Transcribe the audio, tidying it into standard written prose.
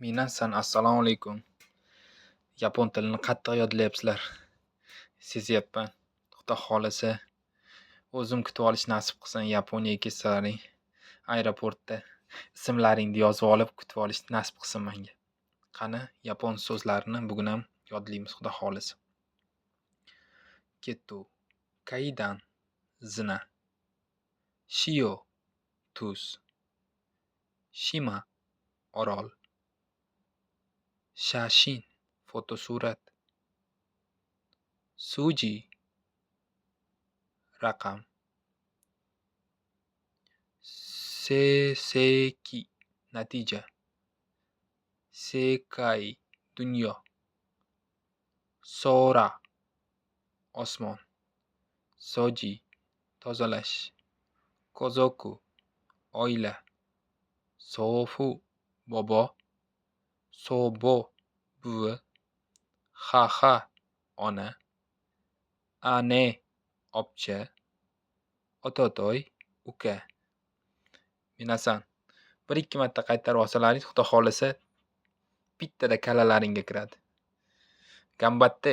Minasan assalomu alaykum. Yapon tilini qattiq yodlayapsizlar. Sezyapman. Xudo xohlasa, o'zim kutib olish nasib qilsin, Yaponiyaga kelsalaring, aeroportda ismlaringni yozib olib kutib olish nasib qilsin menga. Qani, yapon so'zlarini bugun ham yodlaymiz, Xudo xohlasa. Kettu, kaidan, zina, shio, tuz, shima, orol, shashin, fotosurat, suji, raqam, seseki, natija, sekai, dunyo, sora, osmon, soji, tozalash, kazoku, oila, sofu, bobo, sobo, buvi, haha, ona, ane, opcha, ototoy, uka. Minasan, bir-ikki marta qaytarib olsalaring, Xudo xohlasa, bittada kallalaringga kiradi. Gambatte!